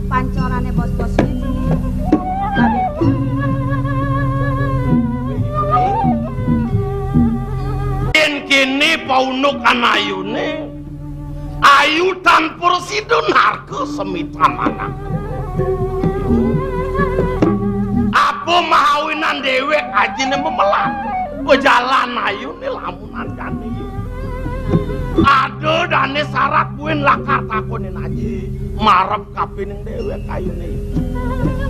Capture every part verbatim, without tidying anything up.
Pancorané bos-bos iki. Yén kéné paunukan ayuné, ayu tan prasida narka semitan anak. Apa mawinan déwék ajiné memelat? Pejalan ayuné lamun andané, yu. Ada dané sarat buin lakar takonin aji marep kapining déwék ayuné.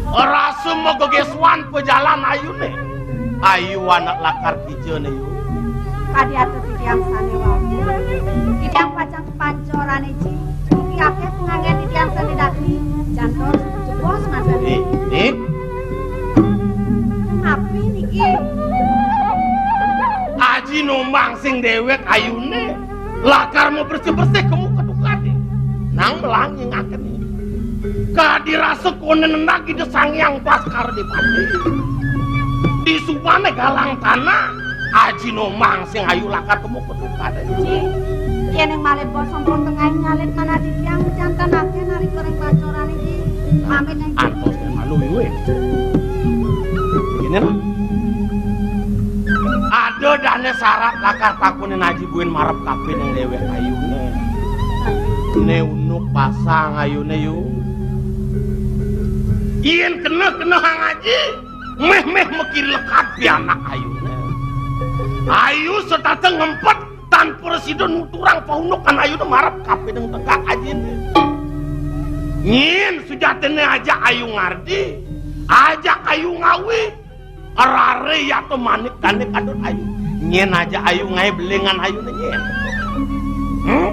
Rasa magegésuan pejalan ayuné. Ayu anak lakar kija né, yu. Kadi atur titiang sané wau. Titiang pacang pancorané, Ji. Mugi akéh panganggen titiang sané dadi. Jantos jebos manten. Eh, eh. Napi niki? Aji nombang sing déwék ayuné. Lakar mabersih-bersih kemu ketukané. Nang melangi ngakeni. Kadi rasa koné nendak Ida Sang Hyang Baskara Dipati. Di subané galang tanah, aji nombang sing ayu lakar temu ketukané. Ji, yén ing malih bos sampun tengah nyalit manah titiang, janten akéh nari koreng pancorané, Ji. Pamit, Ji. Antos malu, yu, eh. Kéné lah. Ada dané sarat lakar takonin aji buin marep kapining déwék ayuné. Né unuk pasang ayuné, yu. Yén keneh-kenehang aji, méh-méh makirlekad pianak ayuné. Ayu setata ngempet tan prasida nuturang paunukan ayuné marep kapining tenggak ajiné. Nyén sujatiné ajak ayu ngardi, ajak ayu ngawi, raré yata manik dané kadut ayu. Nyén ajak ayu ngaé belingan ayuné nyén. Hmm?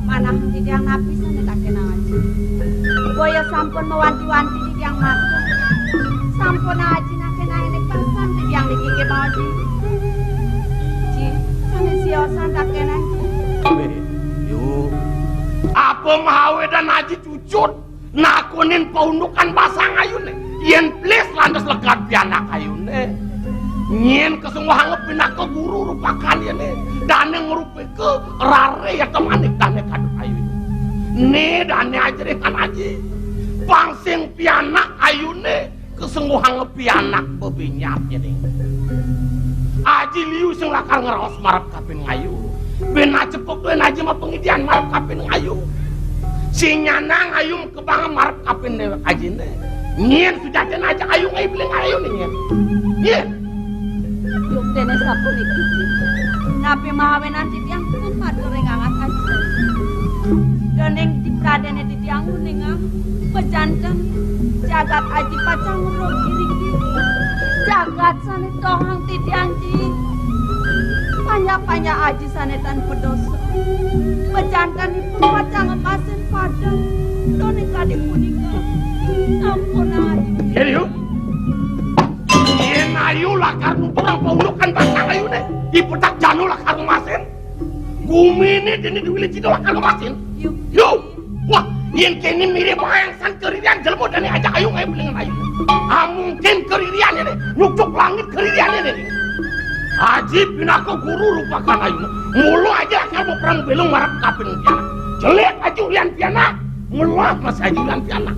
Manah titiang napi sané takénang aji. Boya sampun mawanti-wanti titiang matur. Sampun aji nakénang ené pasan titiang niki nggih mau, Ji. Ji, sané siosan takénang, Ji. Wéh, yu. Apa mahawedan aji cucut? Nakonin paundukan basang ayuné. Yén plis lantas lekad pianak ayuné. Nyén kasengguhanga pinaka guru rupakan yéné. Dané ngrupika raré yata manik dané kadut ayu. Né dané ajrihan aji. Pang sing pianak ayuné kasengguhanga pianak bebinjat yéné. Aji liu sing lakar ngraos marep kapining ayu. Bén acepuk tuwin aji mapangidian marep kapining ayu. Sing nyanang ayu kebang marep kapining déwék ajiné. Nyén sujatiné ajak ayu ngaé belingan ayuné nyén. Nyén. Yuktiné sapuniki, Ji. Napi mawinan titiang pun matur ring angat aji. Déning dipradéné titiang uningang, pajanten jagat aji pacang rugi riki. Jagat sané tohang titiang, Ji. Panjak-panjak aji sané tan padosa. Pajantenipun pacang ngemasin padem. Dene kadi punika. Sampun aji. Yén yu. Yén ayu lakar nuturang paundukan basang ayuné, ipetak janu lakar ngemasin. Guminé dene diwili jina lakar ngemasin. Yu. Yu. Wah, yén kéné mirib maengsan karirian jelema dene ajak ayu ngaé belingan ayu. Ah, mungkin karirian ini, nyucuk langit karirian ini. Aji pinaka guru rupakan ayu. Mula aji lakar maperang belung marep kapining pianak. Jelék aji ulian pianak, melah masih aji ulian pianak.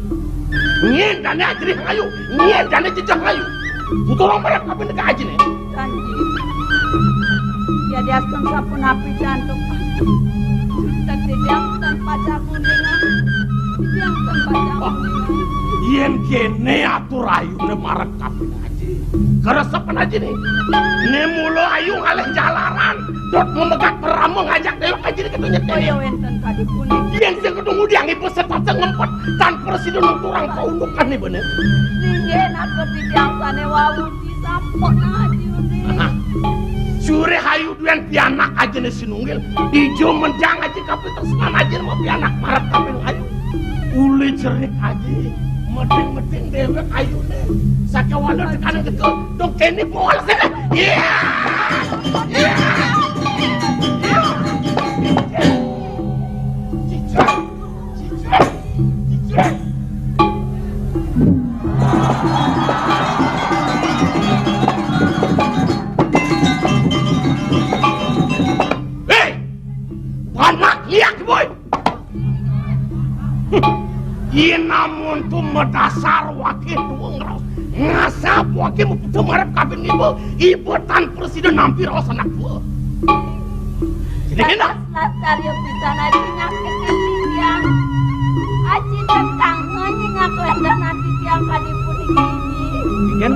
Nyén dane ajrih ayu, nyén dane jejeh ayu. Putra marep kapining ka ajiné. Kanji. Yadiastun sapunapi jantuk. Dadi tiang tan pacang kuningan. Tiang tan pacang kuningan. Yén kéné atur ayuné marep kapining aji. Karesepan ajiné. Né mula ayu ngalih jalaran. Dot ngemegat perama ngajak déwék ajiné keto nyet. Oh, ya wénten kadi punika. Yén sing keto ngudiang ibu setata ngempet tan prasida nuturang paundukané bener. Inggih, napa tiang sané wau. Sampun aji uning. Nah, suré ayu duwén pianak ajiné sinunggil, ijo menjang aji kapitresnan ajiné mapianak marep kapining ayu. Uli jerit aji, meding-meding déwék ayuné. Sakéwala tekaning geta, dong kéné pol sih. Iya. Iya. Iya. Cicak. Hei! Panak liak Yen amun to madasar waké tuwa ngraos. Ngasap waké mupeda marep kaping iba, iba tan prasida nampi raos anak tuwa. Sini kena. Lastarya pisan Aji nyakitin titiang. Aji tetangen nyingak ledan ati tiang kadi puniki. Yen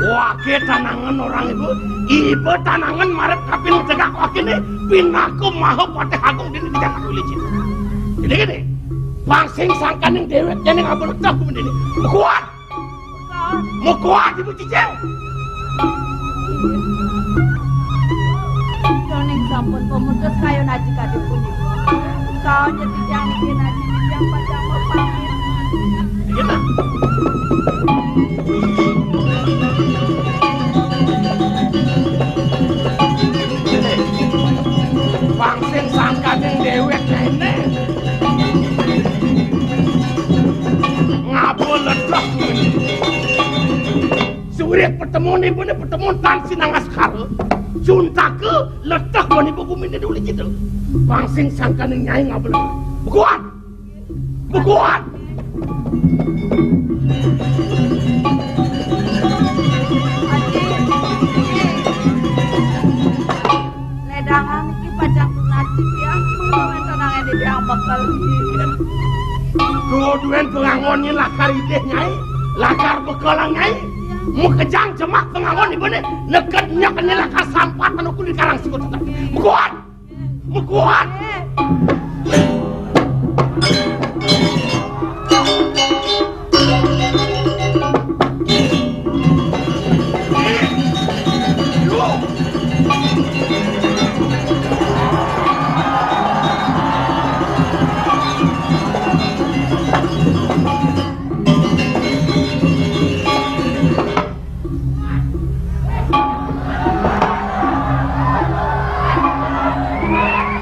waké tanangan orang iba, iba tanangan marep kaping tegak wakéné pinaka Maha Patih Agung dini di jagat Wilicin. Jadi gini, pangsing sangkaning déwék jani ngabeletak kumendini. Kuat! Mekuat ibu cicing. Yoning sampun pemutus kayun aji kadi punika. Kaon jadi jangkin aji yang pada mepamit. Iya. Pangsing sangkaning déwék kéné. Ngaba ledek. Suwirih petemun ibuné petemun tan sinangaskara. Suntaka ledek wan ibu guminé duli kita. Pangsing sangkaning nyai ngaba ledek. Bekuan. Bekuan. Ledangan iki pacang tunasi tiang, mula wénten angin di tiang bekel iki. Duduén pangangon nyai lakar idih, Nyai. Lakar bekelang, Nyai. Makejang jemak pangangon ibuné, neked nyek né lakar sampat anu kulit karang sikut. Kuat. Kuat.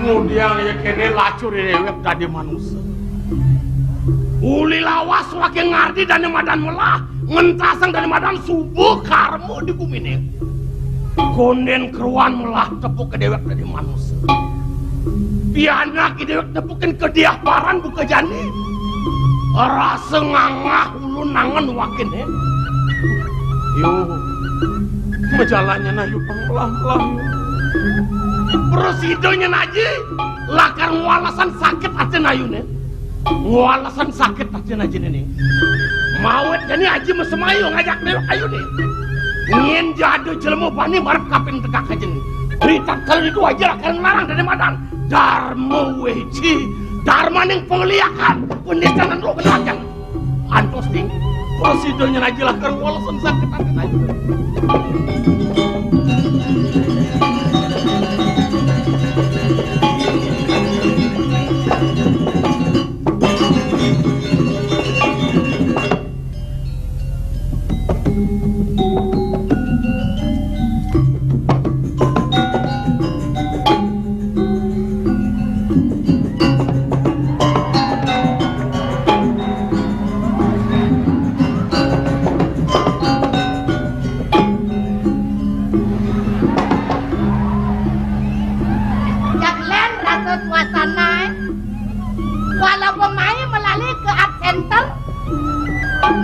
Ngudiang ya kéné lacur déwék dadi manusa. Uli lawas waké ngardi dané madan melah, ngentasang dané madan suba karma di guminé. Kondén keruan melah tepuk ka déwék dadi manusa. Pianak i déwék tepukin kediah paran buka jani. Rasa ngangah ulun nangen wakéné. Yo, majalannya nah yu pang melah-melah yu. Prasidanya nah Aji lakar ngwalesan sakit atin ayuné. Ngwalesan sakit atin ajiné né. Mawit jani Aji masemayu ngajak déwék ayuné. Nyén ja ada jelema bani marep kaping tegak ajiné. Ritatkala ditu Aji lakar nglarang dané madan. Darma weci, darmaning pangliakan, penistanan roh kenajan. Antos ding, prasidanya nah Aji lakar ngwalesan sakit atin ayuné. Jak lén rasa suasana, eh. Walau pemain melalui ke art center,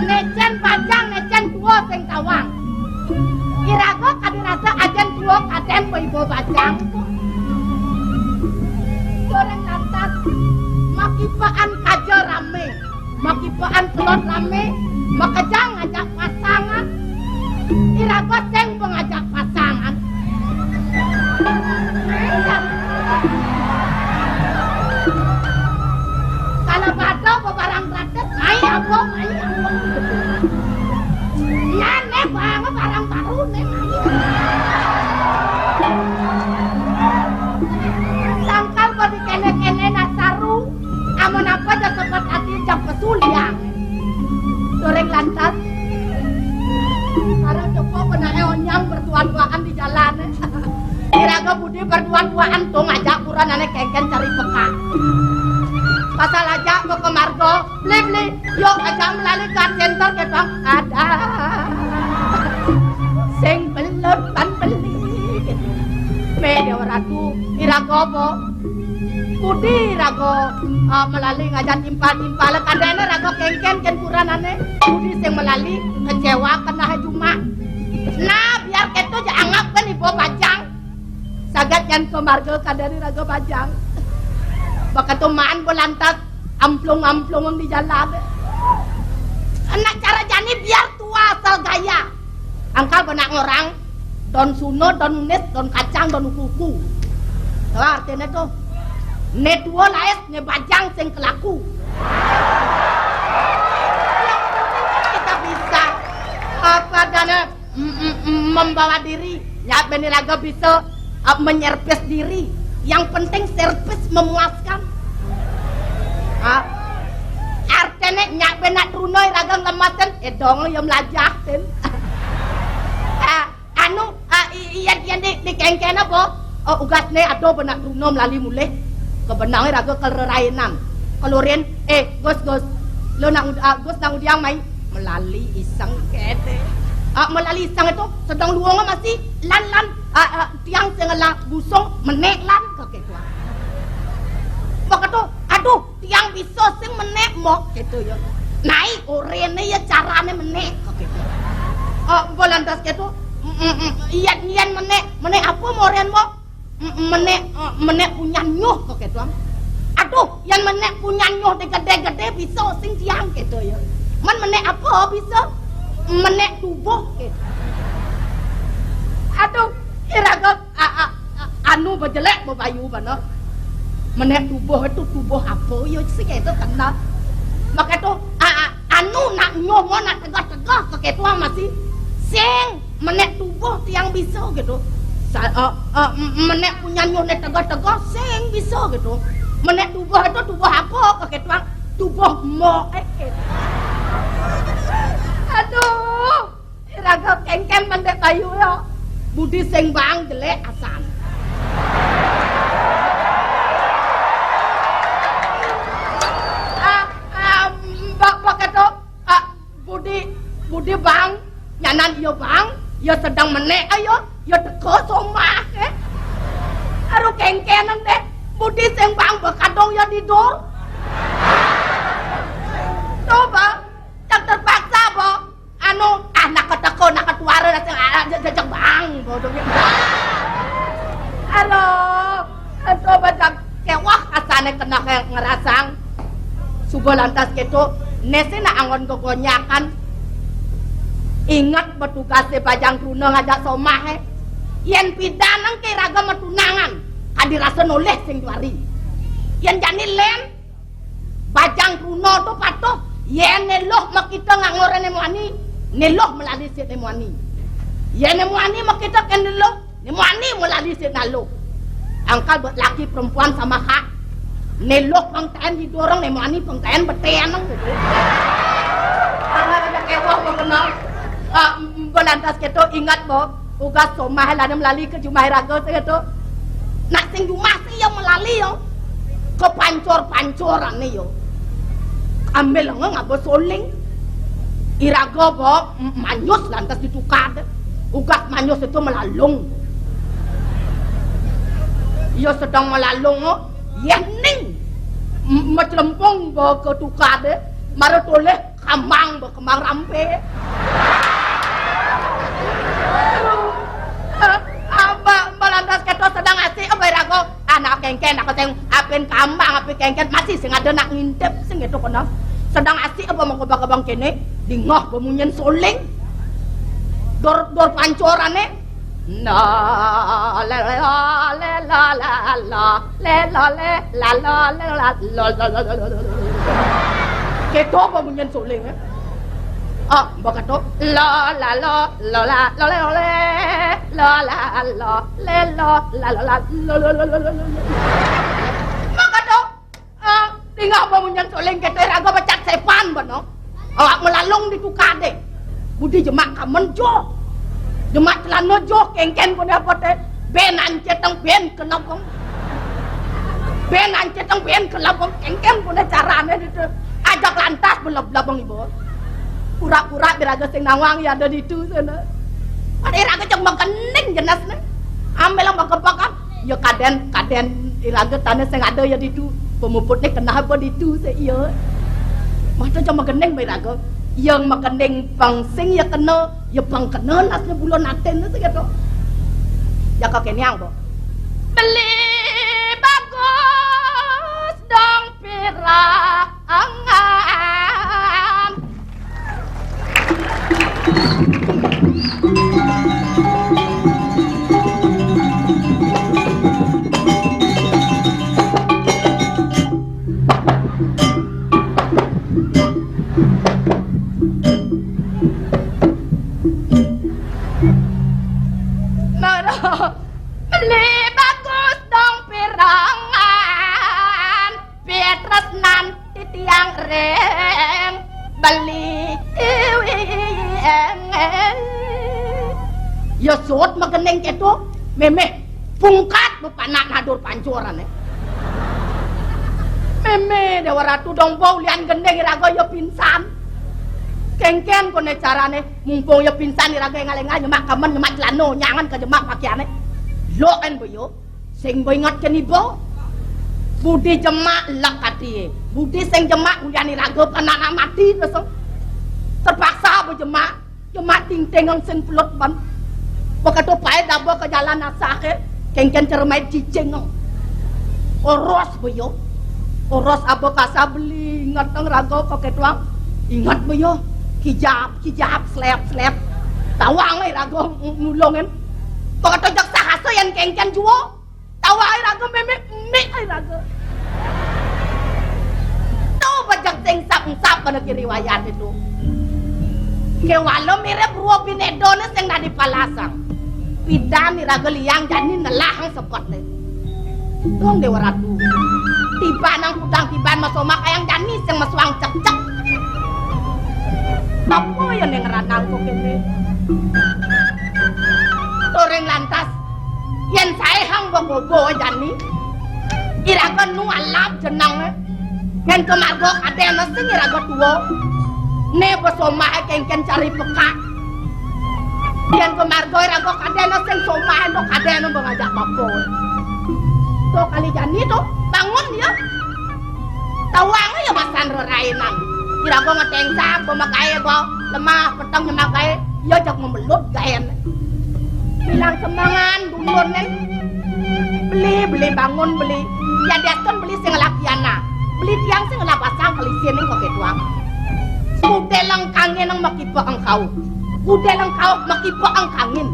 nécén bajang, nécén tua sing tawang. Iraga kadi rasa ajén tua kadén baiba bajang. Goréng lantas, makipaan kaja ramé. Makipaan pelot ramé, makejang ngajak pasangan. Iraga sing pangajak pasangan. Kalau bada bebarang gratis, mai apa, mai apa. Yan, né bang, barang baru, né, mai. Sangkal badi kéné-kéné nah saru. Amun apa ja sepat ati jam pesuliang. Goréng lantas. Para coba penaé onyang berduaan-duaan di jalan. Iraga budi berduaan-duaan tuh ngajak buron ané kéngkén cari peka. Pasal ajak ke, ke marga, beli-beli, yuk ajak melalui car center ke bang. Ada. Sing belum pan beli. Mé Déwa Ratu, iraga apa? Budi raga, ah, malali ngajak timpal-timpal. Kadéna raga kéngkén kén kuranané. Budi sing malali kecewa keneh jumah. Nah, biar kéto ja anggap kan iba bajang. Saget nyan ka marga kadéna raga bajang. Baka to maan ba lantas amplung-amplung di jalan. Anak cara jani biar tua asal gaya. Angkal ba nak ngorang, don suna, don unis, don kacang, don uku-uku. To artiné to. Né tua laés, né bajang sing kelaku. Yang penting kan kita bisa, apa, dana, m-, m-, m-, membawa diri. Nyak bén raga bisa, ah, menyervis diri. Yang penting servis memuaskan. Ah, artiné nyak bén nak truna raga nglemasin, édong ya mlajah, Tin. Ah, anu, ah, i-, iya, iya, di, di kéngkén apa? Oh, ugasné ada ba nak truna malali mulih. Kabenangé raga kaleraénan. Kalurin, eh, Gus, Gus. Lo nak ud-, ah, Gus nak ngudiang mai. Malali iseng kéto. Ah, malali iseng to, sedeng luunga masih, lan, lan, ah, ah, tiang sing ngelah busung, menék lan, ka kéto. Maka to, aduh, tiang bisa sing menék mok, kéto ya. Nai, oréné ya carané menék, ka kéto. Ah, ba lantas kéto, mm, mm, mm, iya, iya menék, menék apa moh orén mok? M-, menék, eh, menék punyan nyuh ka kéto. Aduh, yén menék punyan nyuh dé gedé-gedé bisa sing tiang kéto ya. Men menék apa bisa? Menék tubuh kéto. Aduh, iraga, a, a, a, anu ba jelék ba bayu bana. Menék tubuh to tubuh apa ya sing kéto keneh. Maka to, a, a, anu nak nyuh mo nak tegah-tegah ka kéto masih. Sing Menék tubuh tiang bisa kéto. Sa-, eh, eh, m-, menék punyan nyuh né tegah-tegah, sing bisa kéto. Menék tubuh to tubuh apa ka kéto? Tubuh mok, eh, kéto. Aduh, iraga kéngkén mendek bayu ya. Budi sing bang jelék asan. Ah, ah, mbok, mbok kéto. Ah, Budi, Budi bang, nyanan iya bang, iya sedeng menék, ayo, iya teka somah, eh. Aduh kéngkénang deh, Budi sing bang ba kadung iya didur. Tuh, ba, cak terpaksa, ba. Anu, ah, nak keteka, nak ketuara, nak sing, ah, je-, jejeg bang, bodoh gitu. Aduh, aduh, ba cak kéweh asané keneh ngrasang. Suba lantas kéto, né sing nak anggon gegonyakan. Inget ba tugasé bajang truna ngajak somahé. Yén pidan engké raga matunangan, kadi rasa nolih sing juari. Yén jani lén, bajang truna to patuh, yén né luh makita nganggur né muani, né luh malali sit né muani. Yén né muani makita kén né luh, Né muani malali sit naluh. Angkal buat laki perempuan sama hak. Né luh pengtaén didorong, né muani pengtaén beténang gitu. Angkal ada kéweh ba kenal. Ah, ba lantas kéto inget ba. Ugas somah lana malali ka jumah raga sing kéto. Nak sing jumah sing iya malali ya. Kepancor-pancorané ya. Ambil lenga ngaba soling. Iraga ba m-, manyus lantas ditukad. Ugas manyus to malalung. Iya sedeng malalung, yéh ning. M-, maclempung ba ka tukadé, mara tolih kambang ba kembang rampé. Ah, ah, ba, ba lantas kéto sedeng asik, ba iraga. Anak kéngkén, aku sing apin kambang, apin kéngkén, masih sing ada nak ngintip, sing kéto kena. Sedeng asik ba mengkebang-kebang kéné, dingeh ba munyin soling. Dor, dor pancorané. Na, la, la, la, la, la, la, la, la, la, la, la, la, la, la, la, la, la, la. Kéto ba munyin soling, eh. Ah, ba kéto. La, la, la, la, la, la, la, la, la, la, la, la, la, la, la, la, la, la, la. Ba kéto. Ah, dingeh ba munyin soling kéto raga ba cak sépan ba no. Awak malalung di tukadé. Budi jemak kamen joh. Jemak celana joh, kéngkén koné apa té. Bén anceteng bén kelebeng. Bén anceteng bén kelebeng, kéngkén koné carané ditu. Ajak lantas beleb-lebeng iba. Pura-pura biar raga sing nawang ya ada ditu sana. Pada raga cek makening jenisné. Ambil yang makepakan. Ya kadén, kadén Iraga tane sing ada ya ditu. Pemuputne kenapa ditu sik ya. Mata aja magending ba iraga. Yang magending bang sing ya kena, ya bang kena nasnya bulan aten sik ya to. Ya kok kene yang, Mbok. Beli bagus dong pirangan. Mara beli bagus dong pirangan. Pitrasnan titiang ring beli iwing. Ya sut magending keto, memeh pungkat bepanak nadur pancuran, eh. Memeh Dewa Ratu dong bau lian gending iraga ya pingsan. Kengken kone carane, mumpung ya pingsan iraga engal-engal nyemak kamen, nyemak celana, nyangan ke nyemak pakiane. Lo en boyo. Sing mbok ingetke niba, budi jemak lek ati. Budi sing jemak ulian iraga penak mati terus. Terpaksa ba jemak, jemak tingting sing pelut ban. Beketo pae daba ke jalan asake, kengken cermai cicing. Oros boyo. Oros aba kasa beli inget nang raga kok ketuang. Inget boyo. Kijap, kijap, slep, slep. Tawang iraga ng-, nulungin. Beketo jak sahasa yang kengken jua. Tawa ai raga meme, mik ai raga. Tu bejek sing sap-sap bana ki riwayat itu. Kewala mirip rua binedone sing dadi palasang. Pidan iraga liang jani nelahang sebetne. Dong Dewa Ratu. Tiba nang kudang tiban masomak ayang jani sing masuang cek-cek. Apa ya ning ranang kok kene? Turing lantas Yen sae hang bobo jani, iraga nu alap jenenge. Yen kemarga kadena sing iraga tua, ne besomahe kengken cari pekak. Yen kemarga iraga kadena sing somahe no kadena bengajak bapa. To kali jani to, bangun ya. Tawang ya masan rerainan. Iraga ngeteng sap, bemagae ba, lemah, peteng nyemagae. Iya, jak memelut gaen. Bilang semangan dulurne. Beli, beli bangun, beli. Ya diaton beli sing ngelap yana. Beli tiang sing ngelap basang kelisin ning kok ketuang. Kude lengkange nang makipa engkau. Kude lengkau makipa engkangin.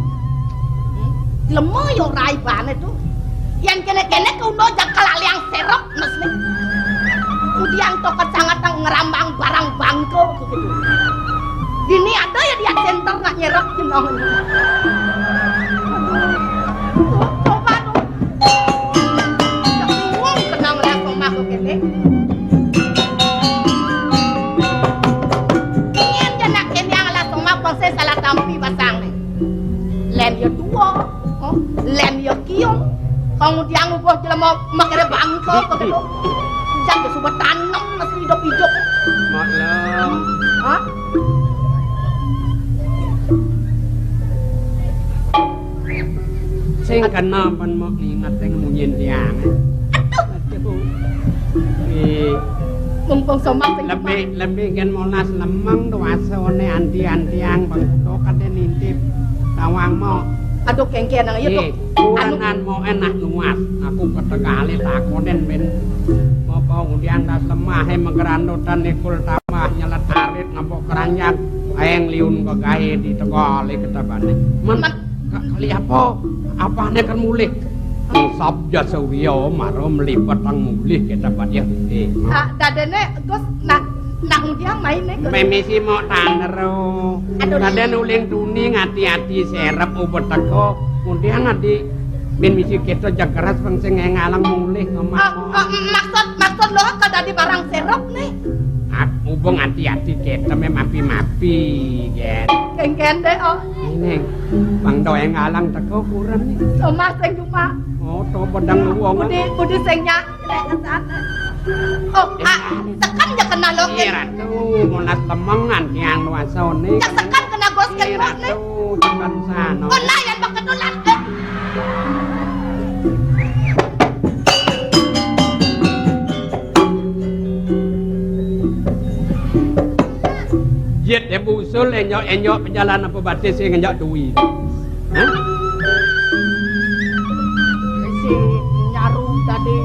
Hmm? Lemo yo rai bane tu. Yan kene-kene ke uno jak kalaliang serep. Mesni. Udiang toket sangat nang ngerambang barang bangko gitu. Dini ada ya dia center nak nyerok jenong. Coba tuh. Bingung kenang lah somah kok kene. Ingin jenak kene yang lah somah pasti salah tampi basang nih. Len ya tua, oh, len ya kiong. Kang udiang ubuh jelema makere bangko begitu. Jan ya suba tanem mesti hidup-hidup. Maklum. Hah? Sing kena pen mok inget sing munyin tiang. Aduh. Aduh. Ih. Mumpung somah sing lebih, lebih kan molas lemeng tu asone anti-antiang bang kudo kade nintip tawang mok. Aduh, kengke nang iya, Tuk. Anu kurenan mok enak nuas. Aku ketegali takonen ben. Apa udiang das lemah, eh, megerandutan ikul tambah nyelet arit ngepok keranjang. Aeng liun kegahe di tegale ketabane. Men, men. Ka-, kali apa? Apane kan mulih? Sab jasa wiya mara mlipet tang mulih ketabat ya. Eh. Ah, dadene Gus nak, nak ngudiang maine, Gus. Memisi mok tanero. Aduh. Daden uling tuni ngati-ati serep ubet teko. Ngudiang ati. Min misi kita jakeras peng sing ngalang mulih ngemak. Ah, ah, maksud, maksud lo ka dadi barang serep nih. Ah, ubung ati-ati kita me mapi-mapi, gen. Kengken deh, oh. Ini, Bang Doeng ngalang teko kurang nih. Somah sing cuma. Oh, to pedang wong. Budi, budi sing nyak. Oh, ah, tekan ya kenal lo, iya, Ratu, molas lemengan tiang nuasone. Ya tekan kena Gus, iya, kena nih. Ratu, tekan sana. Kena yang beketulan, eh. Tul enjok-enjok pejalan apa batis sing enjok tui. Hah? Sing nyaru tadi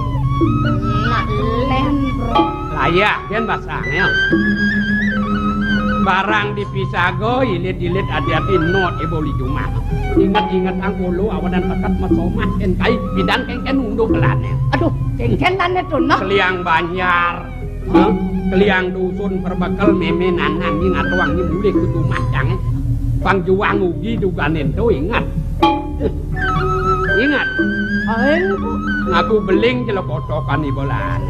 nak len, bro. Layah, yen basang, ya. Barang dipisago, ilit-ilit ati-ati, not ibo li jumah. Inget-inget ang kulo awanan peket mesomah, ken kai pidan kengken unduk kelane. Aduh, kengken lane to, nah. Keliang Banjar. Hah? Keliang dusun perbekel meme nanang ni ngatuang ni mulih ke tumah jang. Pang juang ugi duganen to ingat. Ingat. Aeng, Bu. Ngaku beling jelo kotokan ibolan.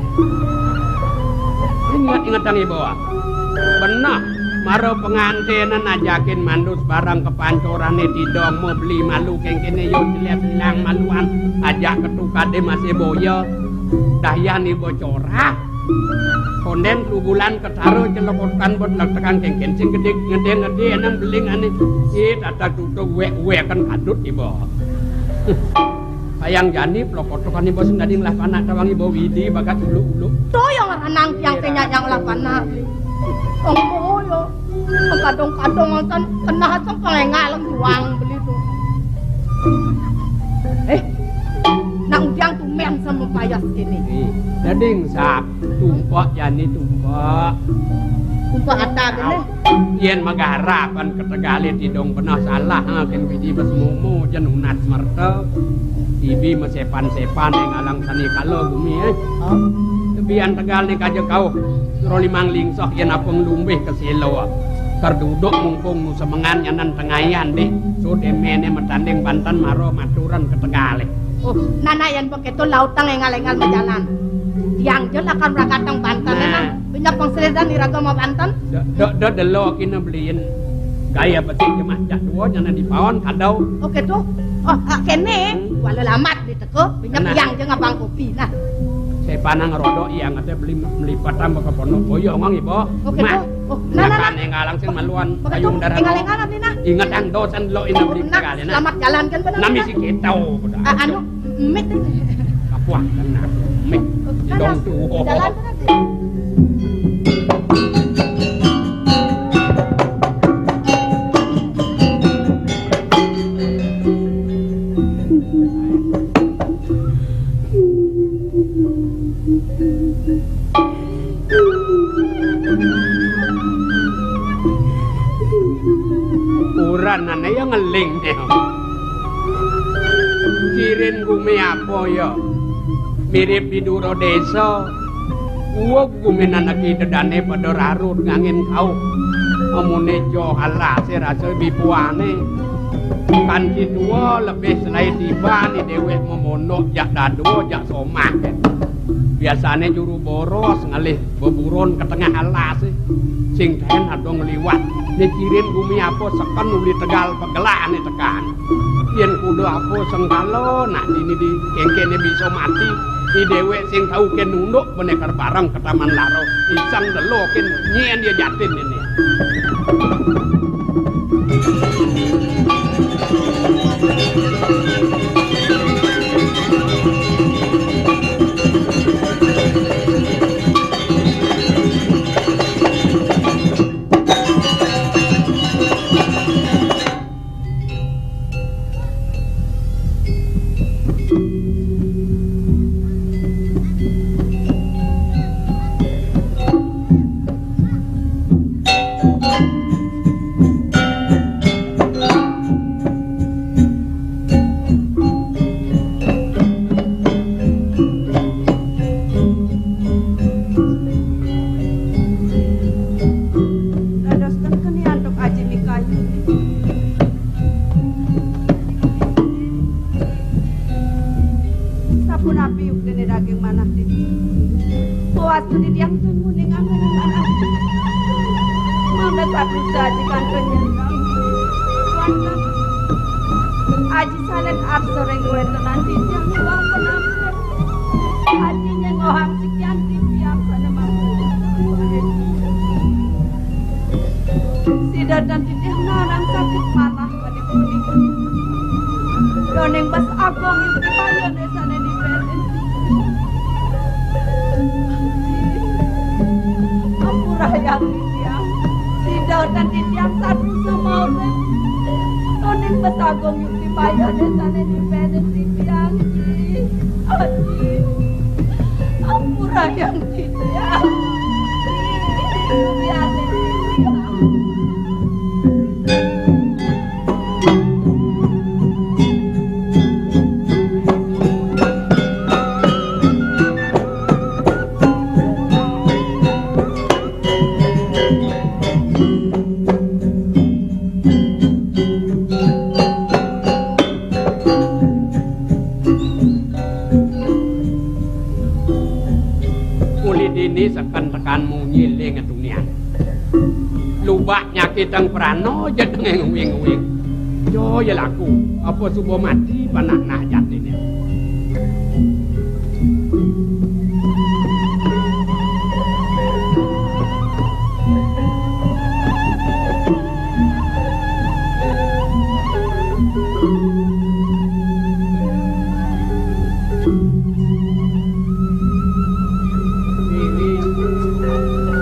Ingat-ingat ang ibo. Benah. Maro pengantinan ajakin mandus barang kepancorane didong mau beli malu kengkene yo jelas hilang maluan ajak ketukade masih boya. Dahyan ibo corah. Konden lubulan ketaro celokokan bot lek tekan kengken sing gede-gede ngede enang beling ane. Ih, tata tutuk wek-wek kan kadut ibo. Kayang jani pelokotokan ibo sing dadi ngelah panak tawang ibo widi bakat uluk-uluk. To yang ranang tiang tenya yang ngelah panak. Ong to yo. Kadong-kadong ngonten kenah asem kaleng ngalem juang beli to. Eh, nak ujang tumen sama payas kene. Ih, dading sap, tumpek jani tumpek. Tumpek ata kene. Yen magarapan ketegale tidong benah salah, ha, ken biji bes mumu jen unat merta. Ibi mesepan-sepan ing alang sani kala gumi, eh. Oh. Tebian tegal ni kaja kauh. Suro limang lingsoh yen apung lumbih ke silo. Kar duduk mumpung nu semengan nyanan tengayan dih. Sud emene metanding banten maro maturan ketegale. Oh, nana yen begitu lautang engal-engal majalan. Tiang je lakar meragatang banten. Nah. Nang. Punya pengseredan iraga mau banten. Dok, dok, dok, delo kina beliin. Gaya betik jemah jak dua nyana di paon kadau. Oke tuh. Oh, ah, kene. Hmm. Wala lamat di teko, punya piang je ngabang kopi nah. Saya panang rodok yang ada beli melipatan baka pondok boyong ang ibo. Oke tuh. Oh, nah, nah, nah. Ngalang sing maluan. Oke tuh. Engal-engal abdi nah. Ingat ang dosen lo ina beli nah, kali nah. Selamat jalan kan benar. Nami si kita. Ah, anu, Mik. Kapuah kena. Mik. Dong tuh. Jalan terus. Uranane ya ngeling ne. Cirin gumi apa ya? Mirip Bidura Desa. Uwug guminan aki dedane pada rarut ngangin kauh. Amune jo alase rasa bipuane. Kanti tua lebih selai tiba ni dewek memondok jak dadua jak somah. Biasane juru boros ngalih beburon ke tengah alas, eh. Sing ten ada ngeliwat. Ni cirin gumi apa seken uli tegal pegelane tekan. Yen kuda apa sengkala nak dini di kengkene bisa mati. Ni dewek sing tau ken nunduk benekar bareng ke taman laro. Isang delo ken nyen dia jatin ini. Dados ten keni antuk Aji Mikayu. Sapunapi yuktine daging manah titi. Puas tuni tiang tun muning anggen manah. Mangda sapusa Aji kantun nyentang. Aji salen arsa ring wetenan titiang iwang penampil. Aji nyengohang sikian titiang sana mangsa. Sida dan titiang narang sakit manah. Yoning bas agung yukti payon esane diberi. Ampura yang titiang. Sida Wonten titiang satus semaoten. Toning pesagung yukti payah desane nipenin titiang. Aji. Ampurayang titiang. Aji. Uli dini seken tekan munyi ling tunian. Lubak nyakitang prana jedeng nguing-nguing. Jo ya laku, apa suba mati panak nah jatine.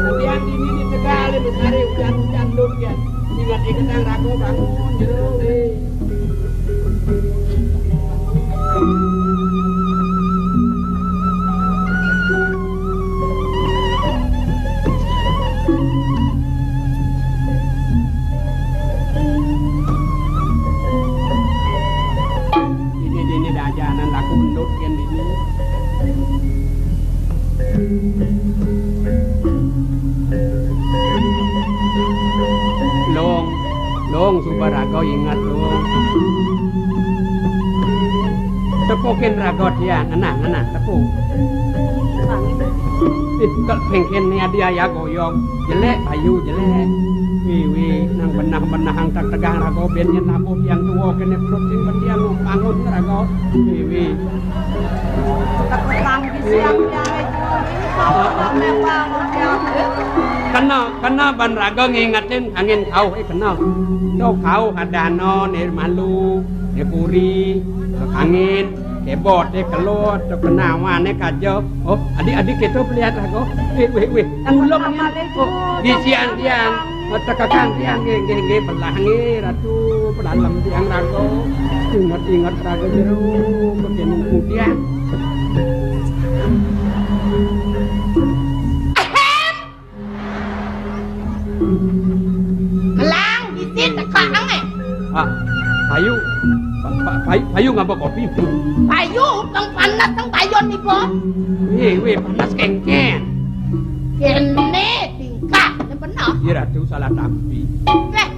Kemudian dini di Tegal, di Besari, ujan-ujan, duk, ya. Ingat-ingat yang ragu, bangun, jero, eh. Ini, ini, ini dah ajanan laku undut kan ini. Long, long, suba raga inget, long. Tepukin raga dia, ngenah, ngenah, tepuk. Ih, kok bengken ni adi ayah goyong. Jelek, payu, jelek. Wi, wi, nang benah-benah ang tak tegang raga ben yen nabuh tiang tua kene perut sing pendiang bangun raga. Wi, wi. Terang di siang tiare juri, kau sampai bangun tiang. Kena, kena ban raga ngingetin angin kau, eh, kena. Do kau kadano nir malu, nir puri, angin, kebot, eh, kelot, do kenawan, eh, kajo. Oh, adik-adik kita pelihat raga. Wih, wih, wih. Ulung ni. Oh, di siang-siang. Tekakang tiang nggih, nggih, nggih, belah nggih, Ratu, pedalem tiang raga. Inget-inget raga jero, bekin kemudian. Ahem. Kelang, bisi tekak nang, eh. Ah, payu. Pa-, pa-, payu, payu ngaba kopi? Payu, kang panas, kang bayon niku. Weh, weh, panas kengken. Kene tingkah, ne bener. Iya, Ratu, salah tampi. Weh,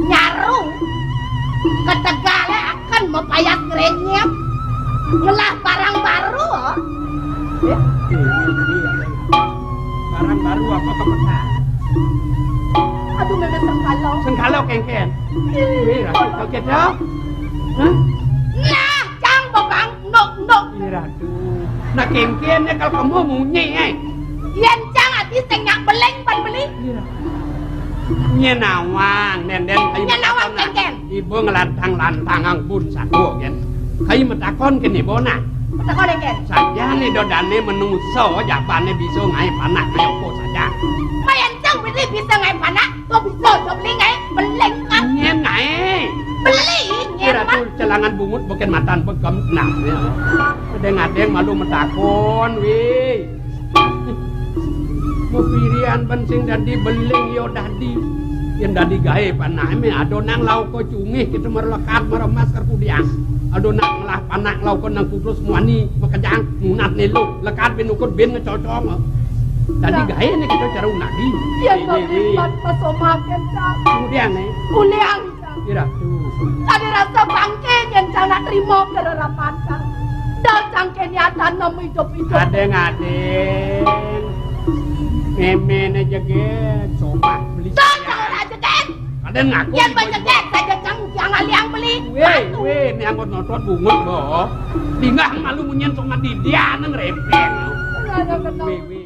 nyaru. Ketegale akan mapayas grenyep. Ngelah barang baru, oh. Eh? Barang baru apa kepetak? Aduh, meme sengkalo. Sengkalo kengken. Weh, Ratu, kaget ya? Hah? Nah, cang bebang, nuk, nuk. Iya, Ratu. Nah, kengken ya kalau kamu munyi, eh. Yen cang ati sing nyak beling pan beli. Iya. Nyen nawang, nen, den, ayo. Nyen nawang, matakon, nah. Kengken. Ibu ngelantang-lantangang pun saku, gen. Kayu matakon kene, Bona. Matakon, gen. Sajane dodane menungso, japane bisa ngae panak, ngae apa saja. Mayan cang beli bisa ngae panak, to bisa to beli ngae beling, kan? Nyen ngae. Beli, nyen, kira man. Tuh celangan bungut bukan matan begem, nah, ya. Adeng-adeng malu matakon, weh. Mapirian ben sing dadi beling ya dadi. Yen dadi gae panake ada nang lauka cungih kita merlekat meremas kerpudian. Ada nang ngelah panak lauka nang kutus muani makejang nunat nelo lekat bin ukur bin ngecocong. Dadi gae ne kita cara unadi. Yen to lipat pasomaken, Cak. Kemudian, eh. Uliang. Ira tuh. Tadi rasa bangke yen cang nak terima kererapan cang. Dal cang keniatan nemu hidup-hidup. Adeng-adeng. Memene jeget, somah beli. Dal cang ora jeget. Adeng ngaku. Yen ibu-ibu. Jeget saja cang tiang aliang beli. Weh, weh, ni anggot notot bungut, boh. Tinggal malu munyen somah di dia nang rempeng. Weh, weh.